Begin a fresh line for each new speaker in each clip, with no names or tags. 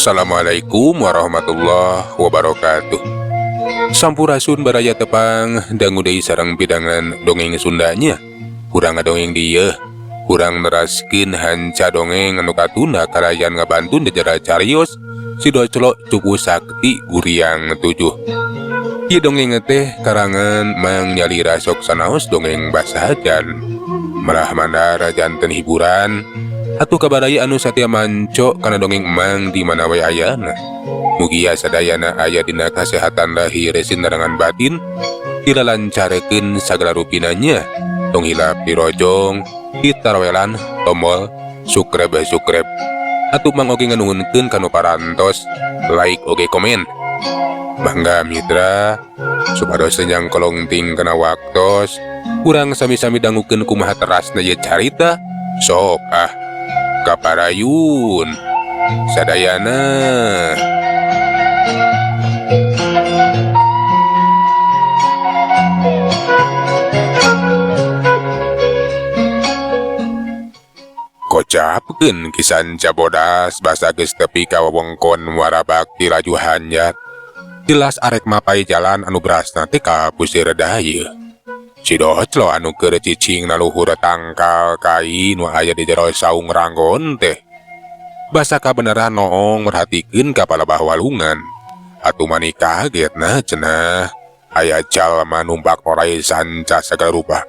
Assalamualaikum warahmatullahi wabarakatuh. Sampurasun baraya tepang dangu deui sareng pidangan dongeng Sundanya. Urang ngadongeng dieu, urang neraskeun hanca dongeng anu katunda kalayan ngabantun jajara carios Si Doclo Cupu Sakti Guriang 7. Ieu dongeng teh karangan Mang Nyalira sok sanaos dongeng basajan. Malah mandar janten hiburan. Atuh kabaraya anu satia manco kana dongeng emang di mana wae ayana. Mugia sadayana aya dina kasehatan lahir sinarengan batin, dilalancarkeun sagala rupinanya. Tong hilap dirojong, ditarowelan tombol subscribe subscribe. Atuh mang oge nganuhunkeun kanu parantos, like oge komen. Mangga mitra, supados teu nyangkolongting kana waktos, urang sami-sami dangukeun kumaha terasna ieu carita. Sok ah, kaparayun sadayana. Kocapkeun Ki Sanca Bodas basa geus tepi ka wewengkon Muara Bakti laju hanjat. Jelas arek mapai jalan anu berasna teh ka Pusir Dayeuh. Si Doclo anu keur cicing na luhur tangkal kai nu aya di jero saung ranggon teh. Basa kabeneran noong merhatikeun ka palebah walungan. Atuh mani kagetna cenah aya jalma numpak orai sanca sagala rupa.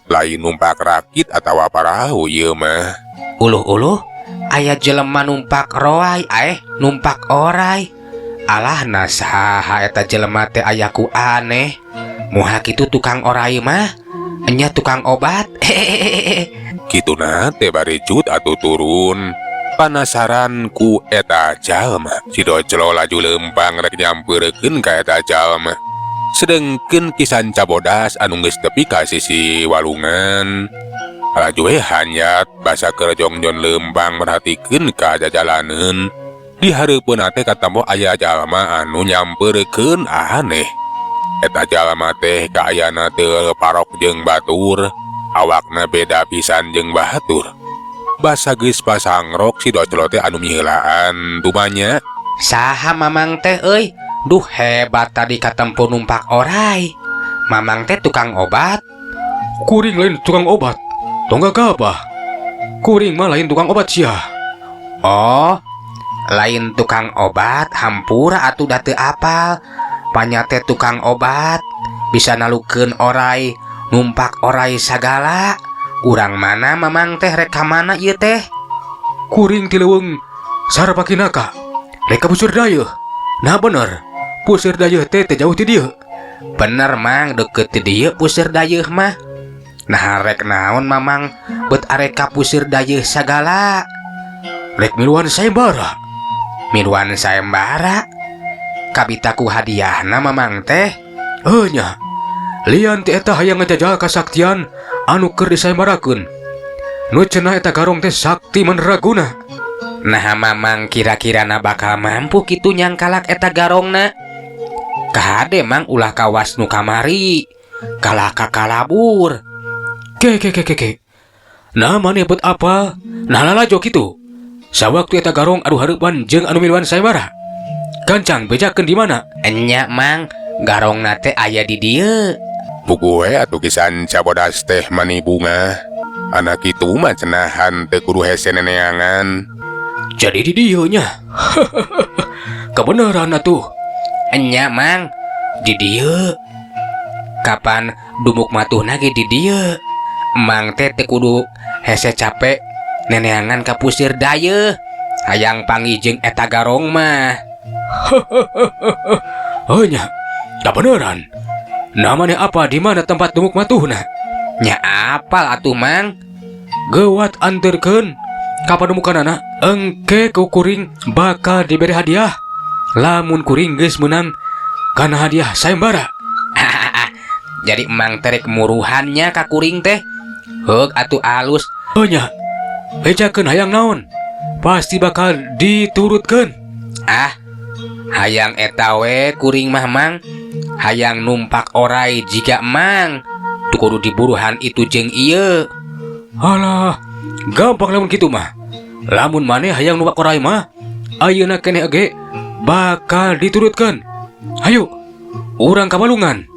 Lain numpak rakit atawa parahu ieu mah.
Uluh-uluh aya jelema numpak roai aeh numpak orai. Alah nah saha eta jelema teh aya ku aneh. Moha kitu tukang orai mah enya tukang obat. Hehehe.
Kituna teh bari cut atuh turun. Panasaran ku eta jalma. Si Doclo laju leumpang rek nyampeurekeun ka eta jalma. Sedengkeun Ki Sanca Bodas anu geus tepi ka sisi walungan. Laju we hanyat basa keur jongjon leumpang merhatikeun ka jajalaneun. Di hareupeun teh katempo aya jalma anu nyampeurekeun aneh. Eta jalma teh kaayana teu parok jeung batur, awakna beda pisan jeung batur. Basa geus pasangrok si Doclo teh anu miheulaan tumanya.
Saha mamang teh euy? Duh hebat tadi katempo numpak orai. Mamang teh tukang obat.
Kuring lain tukang obat. Tong gagabah. Kuring mah lain tukang obat sia.
Oh, lain tukang obat hampura atuh da teu apal. Panya teh tukang obat bisa nalukeun orai, numpak orai sagala. Urang mana mamang teh rek ka mana ieu teh?
Kuring ti leuweung Sarapakinaka. Rek ka Pusir Dayeuh. Nah bener, Pusir Dayeuh teh teu jauh ti dieu.
Bener mang, deket ti dieu Pusir Dayeuh mah. Nah rek naon mamang bet arek ka Pusir Dayeuh sagala?
Rek miluan sayembara.
Miluan sayembara? Kabita ku hadiahna mamang teh?
Heuh nya. Lian ti eta hayang ngajajal kasaktian anu keur disayembarakeun. Nu cenah eta garong teh sakti mandraguna.
Nah mamang kira-kirana bakal mampu kitu nyangkalak eta garongna. Kahade mang ulah kawas nu kamari. Kalah ka kalabur.
Ke ke ke ke ke. Nah maneh bet apa? Nah lalajo kitu. Sawaktu eta garong adu hareupan jeung anu miluan sayembara. Gancang bejakeun di mana?
Enya mang, garongna teh aya di dieu.
Puguh we atuh Ki Sanca Bodas teh mani bunga. Anak kitu mah cenahan teu kudu hese neneangan.
Jadi di dieu nya. Kebenaran atuh.
Enya mang, di dieu. Kapan dumuk matuhna ge di dieu. Mang teh teu kudu hese capek neneangan ka Pusir Dayeuh. Hayang panggih jeung eta garong mah.
Heuh nya, kabeneran. Namanya apa di mana tempat dumuk matuhna?
Nya apal atuh mang.
Geuwat anterkeun ka padumukanana engke ku kuring bakal diberi hadiah. Lamun kuring geus meunang kana hadiah sayembara.
Jadi emang terek muruhannya ka kuring teh. Heug atuh alus.
Heuh nya. Bejakeun hayang naon? Pasti bakal diturutkeun.
Ah, hayang eta we kuring mah mang. Hayang numpak orai jiga emang. Tuh kudu diburuhan itu jeung ieu.
Alah, gampang lamun kitu mah. Lamun maneh hayang numpak orai mah, Ayeuna keneh oge bakal diturutkeun. Hayu, urang ka walungan.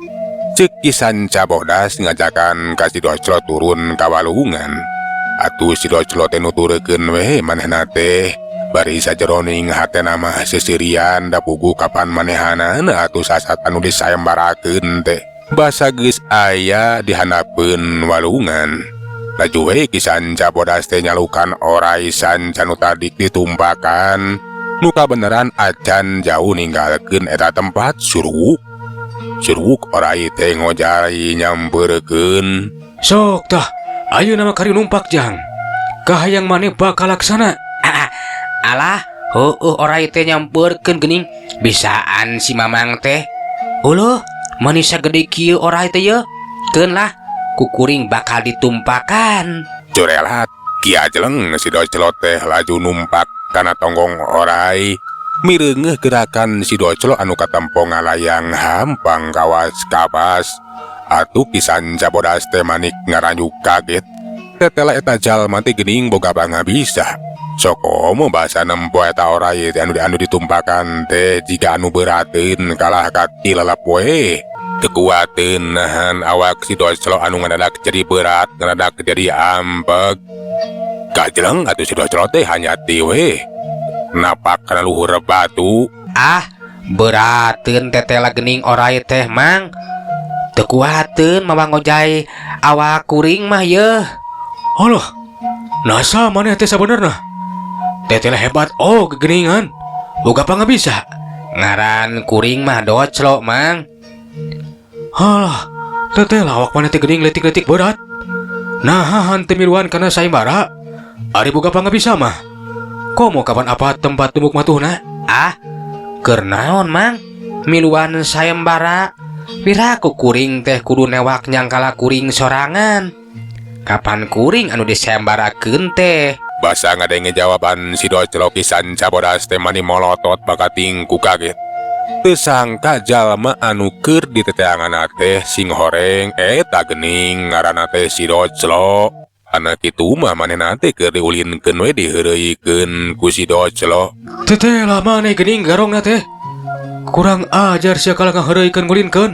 Cek Ki Sanca Bodas ngajakan ka si Doclo turun ka walungan. Atuh si Doclo teh nuturkeun we manehna teh bari sajeroning hatena mah seuseurian da puguh kapan manehanana atuh sasat anu disayembarakeun teh. Basa geus aya di handapeun walungan. Laju we Ki Sanca Bodas teh nyalukan orai sanca nu tadi ditumpakan. Nu kabeneran acan jauh ninggalkeun eta tempat suruk. Suruk orai teh ngojay nyamperkeun.
Sok tah, ayeuna mah kari numpak jang. Kahayang maneh bakal laksana.
Ah, alah, heueuh orai teh nyamperkeun geuning. Bisaan si Mamang teh. Uluh, mani sagede kieu orai teh ye. Keun lah, ku kuring bakal ditumpakan.
Curelat, kia jeleng si Doclo teh laju numpak kana tonggong orai. Mireungeuh gerakan si Doclo anu katempo ngalayang hampang kawas kapas. Atuh Ki Sanca Bodas teh manik ngaranjuk kaget. Tetela eta jalma teh geuning boga pangabisa. Sokomo basa nempo eta orai teh anu ditumpakan teh jiga anu berateun kalah ka tilelep we. Teu kuateun nahan awak si Doclo anu ngadadak jadi berat, ngadadak jadi ampeg. Kajleng atuh si Doclo teh hanyati we. Napak kana luhur batu.
Ah, berateun tetela geuning orai teh mang. Teu kuateun mawa ngojay awak kuring mah yeuh.
Alah, nasa maneh teh sabenerna? Tetela hebat oh geuningan. Boga pangabisa.
Ngaran kuring mah Doclo mang.
Halah, tetela awak maneh teh geuning leutik-leutik berat. Nah, hanteu miluan kana sayembara. Ari boga pangabisa mah. Komo kapan apa tempat tumbuk matuhna?
Ah, keur naon mang? Miluan sayembara. Piraku kuring teh kudu newak nyangkala kuring sorangan. Kapan kuring anu disayembarakeun teh?
Basa ngadenge jawaban si Doclo, Ki Sanca Bodas teh mani molotot bakating ku kaget. Teu sangka jalma anu keur diteteangan teh sing horeng eta geuning ngaranna teh si Doclo. Anak kitu mah manehna teh keur diulinkeun we diheureuykeun ku si Doclo.
Tetela maneh geuning garongna teh. Kurang ajar sia kalah ngaheureuykeun ngulinkeun.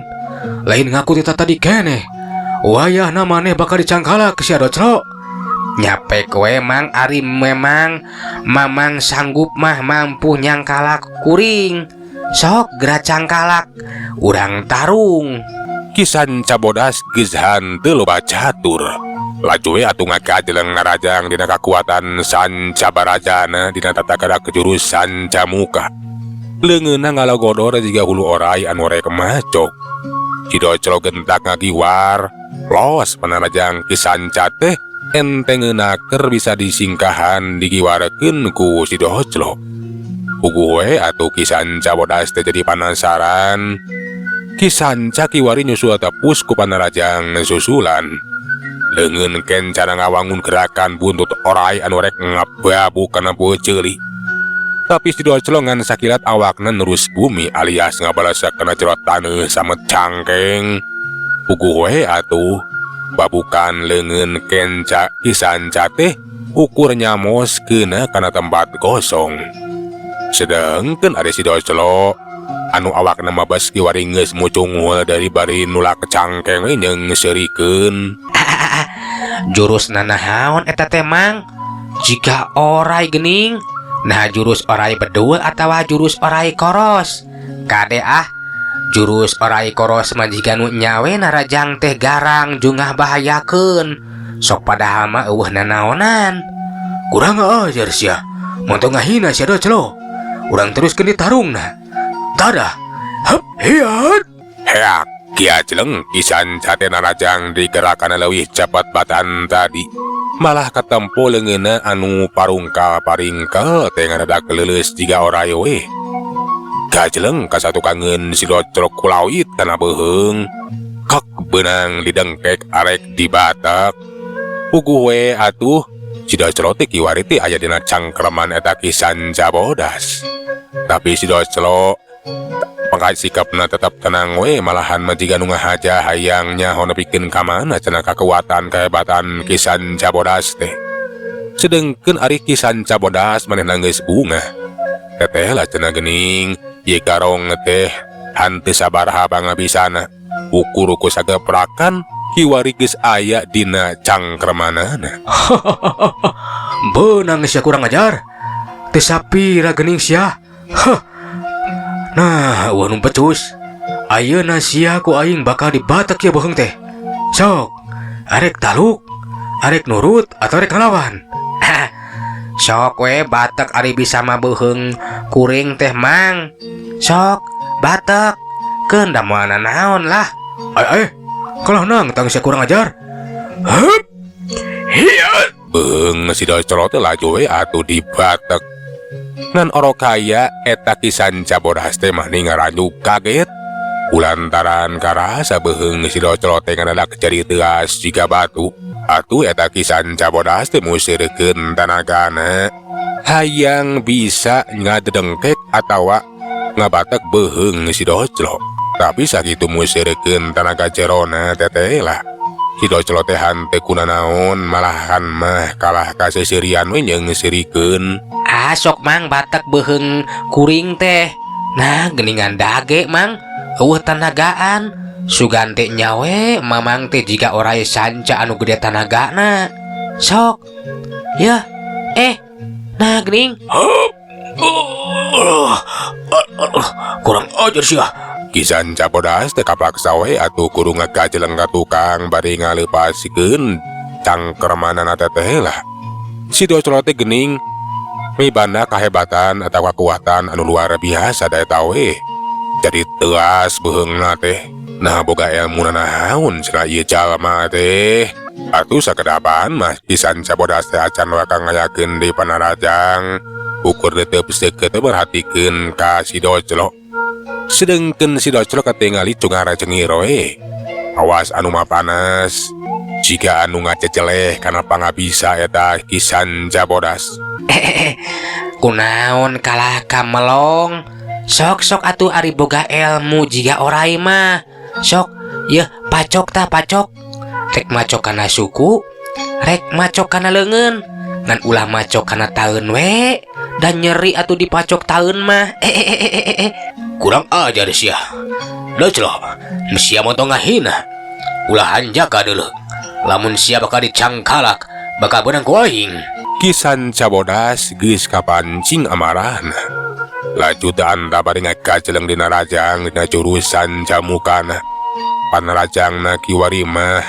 Lain ngaku teh tadi keneh. Wayahna maneh bakal dicangkalak sia Doclo.
Nyapek we mang, ari memang mamang sanggup mah mampu nyangkalak kuring. Sok geura cangkalak, urang tarung.
Ki Sanca Bodas geus hanteu loba catur. Laju we atuh ngakajeleng narajang dina kakuatan sanca barajana dina tata gerak jurus sanca muka. Leungeunna ngalagodor jiga hulu orai anu rek macok. Si Doclo gentak ngagiwar, los panarajang Ki Sanca teh entengeuna keur bisa disingkahan digiwarkeun ku si Doclo. Puguh we atuh Ki Sanca Bodas teh jadi panasaran. Ki Sanca kiwari nyusul tepus ku panarajang susulan. Leungeun kencana ngawangun gerakan buntut orai anu rek ngababu kana peuceuli. Tapi si Doclo ngan sakilat awakna nerus bumi alias ngabalasak kana jero taneuh samet cangkeng. Puguh we atuh babukan leungeun kenca Ki Sanca teh ukur nyamos keuna kana tempat kosong. Sedengkeun ari si Doclo anu awakna mabes kiwari geus mucunghul dari bari nulak cangkeng we jeung seurikeun.
Jurus nanahaon eta teh mang? Jika orai gening. Nah jurus orai bedul atawa jurus orai koros. Kade ah, jurus orai koros mah jiga nu nyawe narajang teh garang jungah bahayakeun. Sok padahal mah eueuh nanaonan.
Kurang ajar sia. Montong ngahina sia Doclo. Urang teruskeun ditarungna. Tada. Hep, hiat.
Heak, kia jeleng Ki Sanca teh narajang digerakan leuwih cepat batan tadi. Malah katempo leungeunna anu parungkal paringkel teh ngadadak leuleus jiga orai we. Gajeleng kasatukangeun si Doclo kulawit kana beuheung. Kek beunang didengkek arek dibatak. Puguh we atuh si Doclo teh kiwari teh aya dina cangkreman eta Ki Sanca Bodas. Tapi si Doclo pangkat sikapna tetap tenang we, malahan mah jiga nu ngahaja hayang nyaho nepikeun ka mana cenah kakuatan kehebatan Ki Sanca Bodas teh. Sedengkeun ari Ki Sanca Bodas manehna geus bungah. Teteh lah cenah geuning ieu garong teh hanteu sabaraha pangabisana. Ukur ku sageprakan kiwari geus aya dina cangkremanana.
Beunang sia kurang ajar. Teu sapira geuning sia. Hah. Nah, euweuh nu becus. Ayeuna sia ku aing bakal dibatek ya beuheung teh. Sok, arek taluk, arek nurut atau arek ngalawan.
Sok we batek ari bisa mah beuheung kuring teh mang. Sok batek. Keun da moal naon lah.
Eh, kalah nangtang sia kurang ajar. Hup. Hiya.
Beuheung si Doclo teh laju we atuh dibatek. Ngan orokaya eta Ki Sanca Bodas teh mah ngaranyuk kaget. Kulantaran karasa beuheung si Doclo teh ngadadak jadi teuas jiga batu. Atuh eta Ki Sanca Bodas teh museurekeun tanagana. Hayang bisa ngadedengkek atawa ngabatek beuheung si Doclo. Tapi sakitu museurekeun tanaga jerona teteh lah. Si Doclo teh hanteu kunanaon malahan mah kalah kaseuserian we jeung seurikeun.
Ah sok mang batek beuheung kuring teh. Nah geuningan dage mang. Euweuh tanagaan. Sugan teh nyawe mamang teh jiga orai sanca anu gede tanagana. Sok. Ya. Nah geuning.
Hup. Kurang ajar sia.
Ki Sanca Bodas teh kapaksa we atuh kudu ngagajeleng ka tukang bari ngaleupaskeun cangkermanana teteh lah. Si Doclo teh geuning mibanda kahebatan atau kekuatan anu luar biasa da eta we. Jadi teuas beuheungna teh. Nah boga ilmu naon cenah ieu jalma teh. Atuh sakedapan mah Ki Sanca Bodas teh acan waka ngayakeun di panarajang. Ukur deuteup seukeut teh merhatikeun ka si Doclo. Sedengkeun si Doclo katingali cungara cengir we. Awas anu mapanas. Jika anu ngaceceleh kana pangabisa eta Ki Sanca Bodas.
Kunaon kalah ka melong. Sok-sok atuh ari boga ilmu jiga orai mah. Sok, yeuh pacok tah pacok. Rek macok kana suku, rek macok kana leungeun. Ngan ulah macok kana taeun we. Dan nyeri atuh dipacok taeun mah.
Kurang ajar sia. Doclo, sia montong ngahina. Ulah hanjaka deuleu. Lamun sia bakal dicangkalak, bakal beunang ku aing.
Ki Sanca Bodas geus kapancing amarahna. Laju teu anta bari ngagajeleng dina rajang dina jurusan camukana. Panarajangna kiwari mah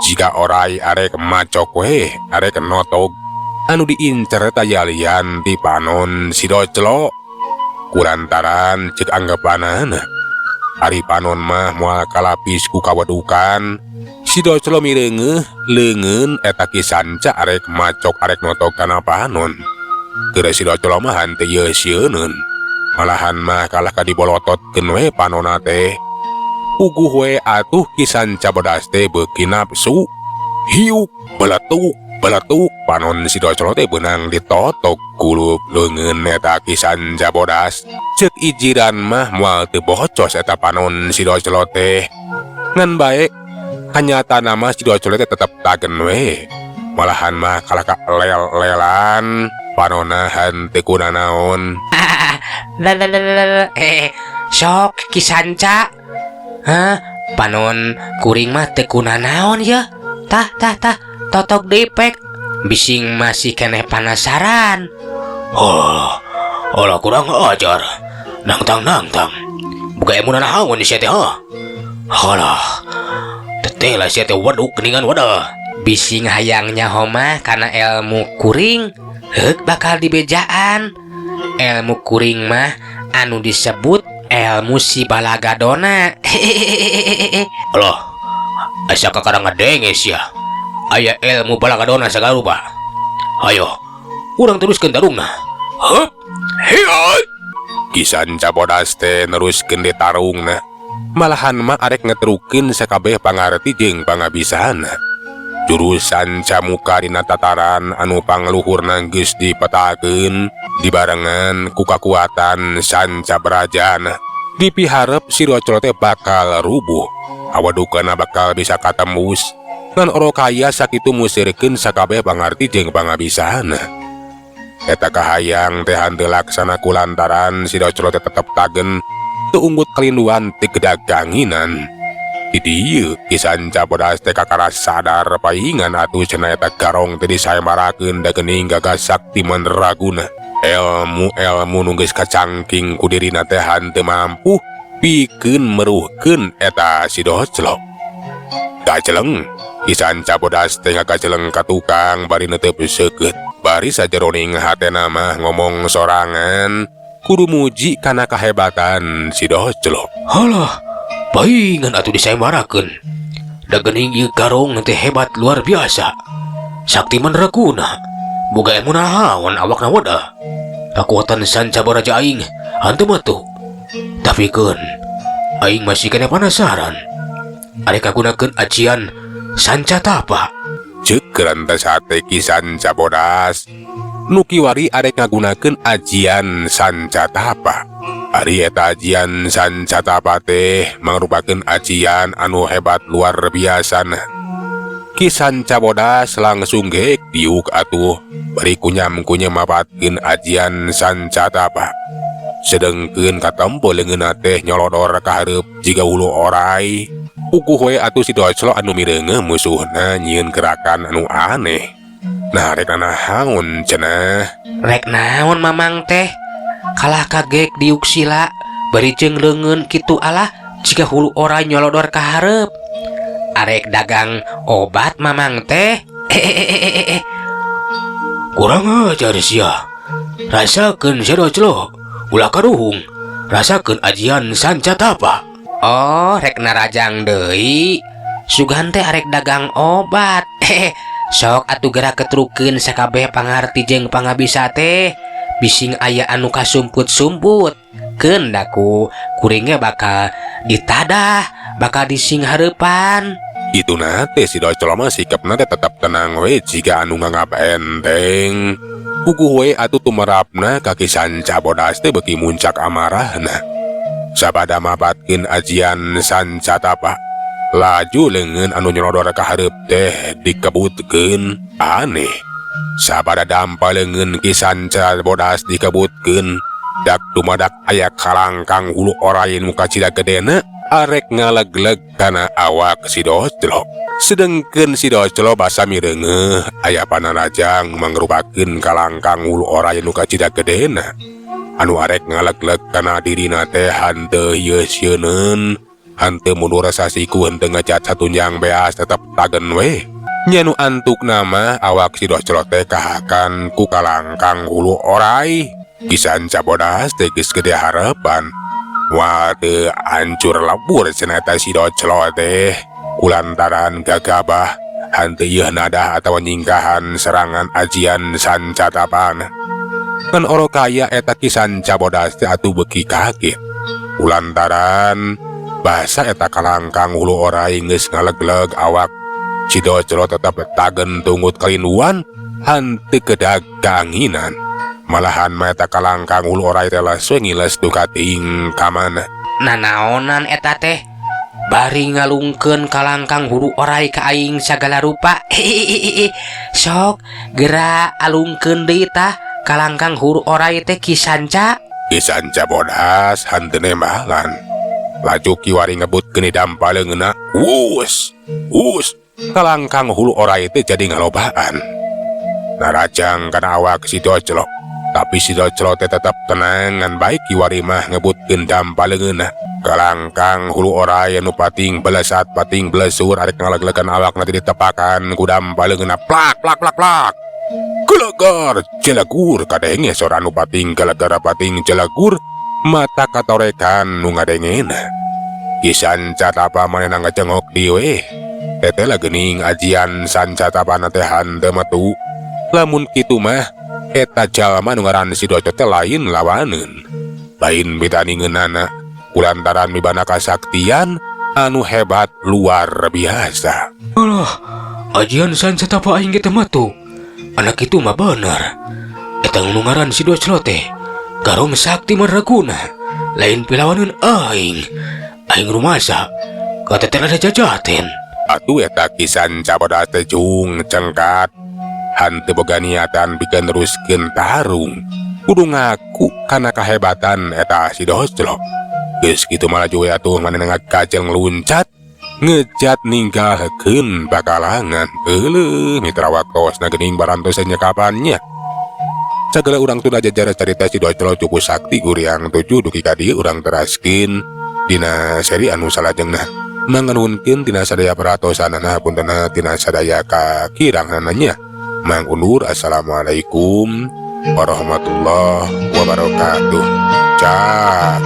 jiga orai arek macok we, arek notog. Anu diincer tayalian di panon si Doclo. Kulantaran cek anggapanana. Ari panon mah moal kalapis ku kawedukan. Si Doclo mireungeuh leungeun eta Ki Sanca arek macok arek notog kana panon. Keur si Doclo mah hanteu yeuh sieuneun. Malahan mah kalah ka dibolototkeun we panonna teh. Puguh we atuh Ki Sanca Bodas teh beuki nafsu. Hiuk beletuk beletuk panon si Doclo teh beunang ditotok kulup leungeun eta Ki Sanca Bodas. Ceuk ijiran mah moal teu bocos eta panon si Doclo teh. Ngan bae kanyatana mah si Doclo teh tetep tagen we. Malahan mah kalah ka lel-lelan panonna henteu kunanaon.
Sok Ki Sanca. Hah, panon kuring mah teu kunanaon ye. Tah tah tah, totok dipek. Bising masih keneh penasaran.
Oh, alah kurang ajar. Nangtang nangtang. Boga ilmu naon sia teh ha? Halah. Teteh lah sia teh waduk geuningan wadah.
Bising hayang nyaho mah kana ilmu kuring, heuk bakal dibejaan. Ilmu kuring mah anu disebut ilmu si Balagadona.
Alah, asa kakara ngadenge sia. Aya ilmu Balagadona sagala rupa. Ayo, urang teruskeun tarungna. Hup, hiya.
Ki Sanca Bodas teh neruskeun di tarungna. Malahan mah arek ngetrukeun sakabeh pangarti jeung pangabisana. Jurusan camuka dina tataran anu pangluhurna geus dipetakeun dibarengan ku kakuatan sanca brajana. Dipiharep si Doclo teh bakal rubuh. Awadukana bakal bisa katembus. Ngan orokaya sakitu musirkeun sakabeh pangarti jeung pangabisana. Eta kahayang teh henteu laksana kulantaran si Doclo teh tetep tagen teu unggut kalinduan ti kedaganginan. Di dieu Ki Sanca Bodas teh kakara sadar paingan atuh cenah eta garong teh disayembarakeun da geuning gagah sakti mandraguna. Elmu-elmu nu geus kacangking ku dirina teh henteu mampu pikeun meruhkeun eta si Doclo. Gajeleng, Ki Sanca Bodas teh ngagajeleng ka tukang bari neuteup seukeut. Bari sajeroning hatena mah ngomong sorangan kudu muji kana kahebatan si Doclo.
Halah, paingan atuh disayembarakeun. Da geuning ieu garong teh hebat luar biasa. Sakti mandraguna. Boga ilmu naon awakna wadah. Kakuatan sanca baraja aing henteu matu. Tapi keun aing masih kena penasaran. Arek kagunakeun ajian sanca tapa.
Ceuk rentas hate Ki Sanca Bodas. Nu kiwari arek ngagunakeun ajian sanca tapa. Ari eta ajian sanca tapa teh mangrupakeun ajian anu hebat luar biasa. Ki Sanca Bodas langsung geek diuk atuh bari kunyam-kunyam mapatkeun ajian sanca tapa. Sedengkeun katempo leungeunna teh nyolodor ka hareup jiga hulu orai. Puguh we atuh si Doclo anu mireungeuh musuhna nyieun gerakan anu aneh. Nah, rek nanaon cenah?
Rek naon mamang teh? Kalah kagek diuk sila bari jeung leungeun kitu alah jiga hulu orai nyolodor ka hareup. Arek dagang obat mamang teh? Eh.
Kurang ajar sia. Rasakeun sia Doclo. Ulah karuhung. Rasakeun ajian sanca tapa.
Oh, rek narajang deui. Sugan teh arek dagang obat. Hehe. Sok atuh gerak ketrukeun sakabeh pangarti jeung pangabisa teh. Bising aya anu kasumput-sumput. Keun daku kuringnya bakal ditadah, bakal dising hareupan.
Itu teh si Doclo mah sikapna teh tetap tenang we jiga anu nganggap enteng. Puguh we atuh tumerapna ka Ki Sanca Bodas teh beuki muncak amarahna. Sabada mapatkeun ajian sanca tapa. Laju leungeun anu nyolodor ka hareup teh dikebutkeun. Aneh. Sabada dampa leungeun Ki Sanca Bodas dikebutkeun, dak dumadak aya kalangkang hulu orai nu kacida gedena arek ngalegleg kana awak si Doclo. Sedengkeun si Doclo basa mireungeuh aya panarajang mangrupakeun kalangkang hulu orai nu kacida gedena. Anu arek ngalegleg kana dirina teh hanteu hieus-hieuneun, hanteu mundur sasiku, henteu ngejat satunjang beas, tetep tagen we. Nya nu antukna mah awak si Doclo teh kahakan ku kalangkang hulu orai. Ki Sanca Bodas teh geus gede harapan. Wah, teu hancur lebur cenah eta si Doclo teh. Kulantaran gagabah hanteu ieu nadah atawa nyingkahan serangan ajian sanca tapana. Ngan oro kaya eta Ki Sanca Bodas teh atuh beuki kaget. Kulantaran basa eta kalangkang hulu orai geus ngalegleg awak si Doclo tetep tagen tunggut kalinduan hanteu kedag kaanginan. Malahan mah eta kalangkang hulu orai teh we ngiles duka ting ka mana.
Nanaonan eta teh? Bari ngalungkeun kalangkang hulu orai ka aing sagala rupa. Hehehe. Sok geura alungkeun deui tah kalangkang hulu orai teh Ki Sanca.
Ki Sanca Bodas hanteu nembalan. Laju kiwari ngebutkeun dampa leungeunna. Wus, wus, kalangkang hulu orai teh jadi ngalobaan. Narajang kana awak si Doclo. Tapi si Doclo teh tetep tenang ngan baik kiwari mah ngebutkeun dampa leungeunna. Kalangkang hulu orai anu pating belesat pating belesur arek ngaleglegan awakna teh ditepakan ku dampa leungeunna, plak plak plak plak. Gelegar jelegur kadenge sora anu pating gelegar pating jelegur mata katorekan nu ngadengena. Ki Sanca Tapa manehna ngajengok di we. Teteh lah geuning ajian sanca tapana teh hanteu metu. Lamun kitu mah eta jalma nu ngaran si Doclo teh lain lawaneun. Lain bitandingeunana kulantaran mibanda kasaktian anu hebat luar biasa.
Alah, ajian sanca tapa aing ge teu matu. Anak itu mah bener. Eta nu ngaran si Doclo teh garong sakti mandraguna. Lain pilawaneun aing. Aing rumasa kateter ada jajaten.
Atuh eta Ki Sanca Bodas teh jung cengkat. Hanteu boga niatan pikeun neruskeun tarung. Kudu ngaku kana kahebatan eta si Doclo. Geus kitu mah laju we atuh manehna ngakacil ngeluncat ngejat ninggalkeun pakalangan. Euleuh, mitra, waktosna geuning barantos nyekapannya. Sagala urang tunda jajar carita si Doclo Cupu Sakti Guriang 7 dugi ka dieu, urang teraskeun dina seri anu salajengna. Manganuhunkeun tina sadaya perhatosanana, hapuntenna tina sadaya kakiranganna nya. Mang undur, assalamualaikum warahmatullahi wabarakatuh. Cak.